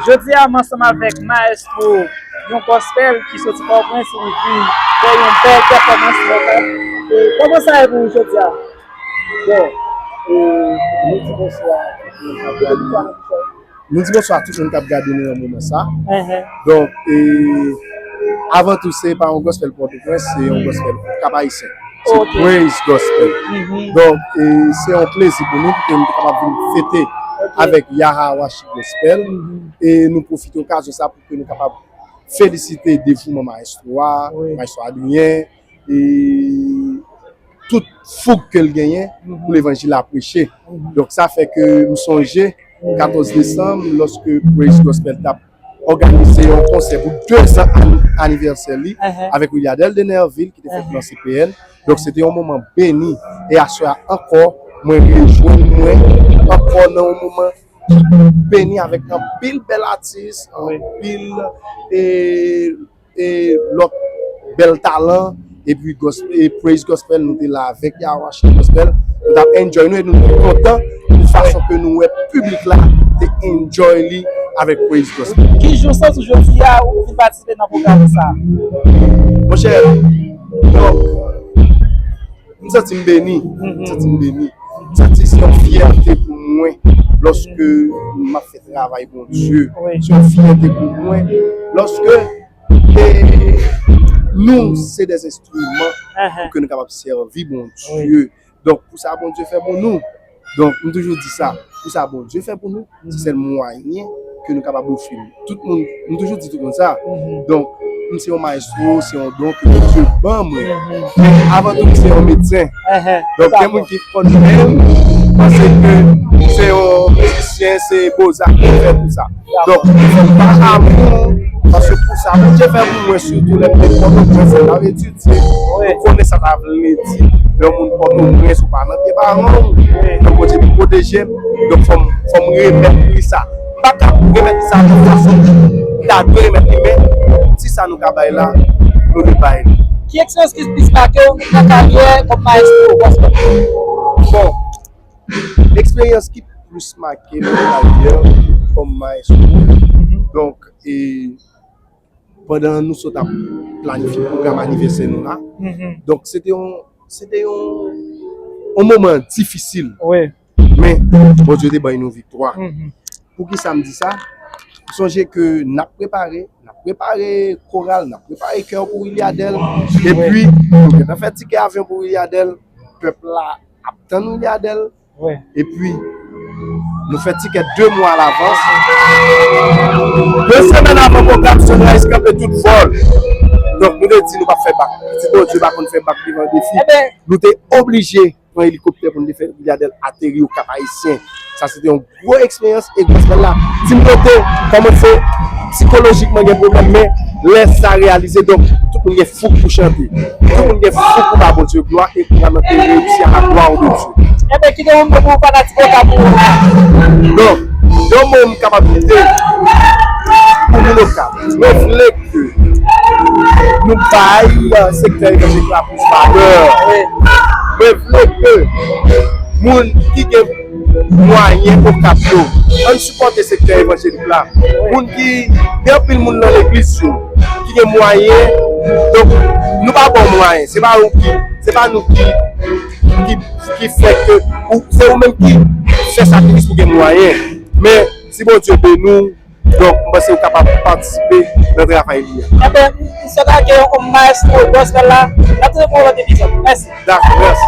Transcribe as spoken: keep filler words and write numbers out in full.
Jodi a, m ansanm avèk Maestro, yon gospel ki soti Pòtoprens, li vin fè yon bèl pèfòmans vokal. E kòman sa ye pou ou jodi a? Bon, e, nou di bonswa. Nou di bonswa a tout moun k ap gade nou nan moman sa. Donk, e, avan tou, se pa yon gospel Pòtoprens, se yon gospel Kap Ayisyen. Se Praise Gospel. Donk, e, se yon plezi pou nou, pou ke nou te kapab vin fete avèk Yahawashi Gospel. E nou pwofite okazyon sa pou ke nou kapab felisite devouman maestro a, maestro Adrien, e tout foug ke l genyen pou levanjil la preche. Donk, sa fè ke m sonje katòz desanm, lòske Praise Gospel t ap òganize yon konsè pou dezan an-, anivèsè li avèk Williadel Denervil ki te fèt nan C P N. Donk, se te yon moman beni. E aswè a ankò, mwen rejwenn mwen ankò nan yon moman ki beni avèk anpil bèl atis, anpil, e, e lòt bèl talan, epi gos-, e Praise Gospel, nou te la avèk Yahawashi Gospel, nou t ap enjoy nou, e nou te kontan pou fason ke nou wè piblik la te enjoy li avèk Praise Gospel. Ki jan w santi w jodi a ou vin patisipe nan pwogram sa a? Monchè, donk, m santi m beni. M santi m beni. M santi se yon fyète pou mwen lòske m ap fè travay Bondye. Se yon fyète pou mwen lòske, e, nou se de enstriman pou ke nou kapab sèvi Bondye. Donk, pou sa Bondye fè pou nou. Donk, m toujou di sa, pou sa Bondye fè pou nou, se sèl mwayen ke nou kapab ofri l. Tout moun, m toujou di tout moun sa. Donk, m se yon maestro, se yon don ke Bondye ban mwen. Men avan tou, m se yon medsen. Donk, gen moun ki konn mwen, panse ke se yon mizisyen, se boza ki fè tout sa. Donk, fò m pa amou, paske pou sa Bondye fè pou mwen, sitou lè m te Pòtoprens, sa vle di, m konnen sa ta vle di lè yon moun Pòtoprens ou pa nan pye paran w, donk Bondye pwoteje m, donk fò m, fò m remèt li sa. M pa ka remèt li sa nan fason m ta dwe remèt li, men ti sa nou ka bay la, nou dwe bay li. Ki eksperyans ki plis make w nan karyè kòm maestro gospel? Bon, eksperyans ki plis make m nan karyè kòm maestro, donk, e, pandan nou sot ap planifye pwogram anivèsè nou la. Donk, se te yon, se te yon, yon moman difisil. Men, Bondye te bay nou viktwa. Poukisa m di sa? M sonje ke n ap prepare, n ap prepare koral, n ap prepare kè pou Williadel. Epi, nou gentan fè tikè avyon pou Williadel. Pèp la ap tann Williadel. Epi, nou fè tikè de mwa alavans. De semèn avan pwogram, Sunrise kanpe tout vòl. Donk, nou te di nou p ap fè bak. Pitit Bondye pa konn fè bak devan defi. Nou te oblije pran elikoptè pou nou te fè Williadel ateri o Kap Ayisyen. Sa se te yon gwo eksperyans e gospel la. Ti m rete kòmanse sikolojikman gen pwoblèm, men lè sa reyalize, donk, tout moun gen fouk pou chante. Tout moun gen fouk pou ba Bondye glwa e pwogram nan te reyisi a la glwa de Dye. Enben, kite yon mo pou fanatik yo ka pou ou. Donk, yon mo m kapab kite pou moun Okap. Mwen vle ke nou bay, euh, sektè evanjelik la plis valè. Mwen vle ke moun ki gen mwayen Okap yo, ann sipòte sektè evanjelik la. Moun ki, gen anpil moun nan legliz yo ki gen mwayen, donk nou pa ba w mwayen. Se pa ou ki, se pa nou ki, ki, ki fè ke, ou, se ou menm ki fè sakrifis pou gen mwayen. Men, si Bondye beni w, donk, m panse ou kapab patisipe nan travay li a. Enben, m swete ke yon maestro gospel la, n ap tande pou yon lòt epizòd. Mèsi. Dakò, mèsi.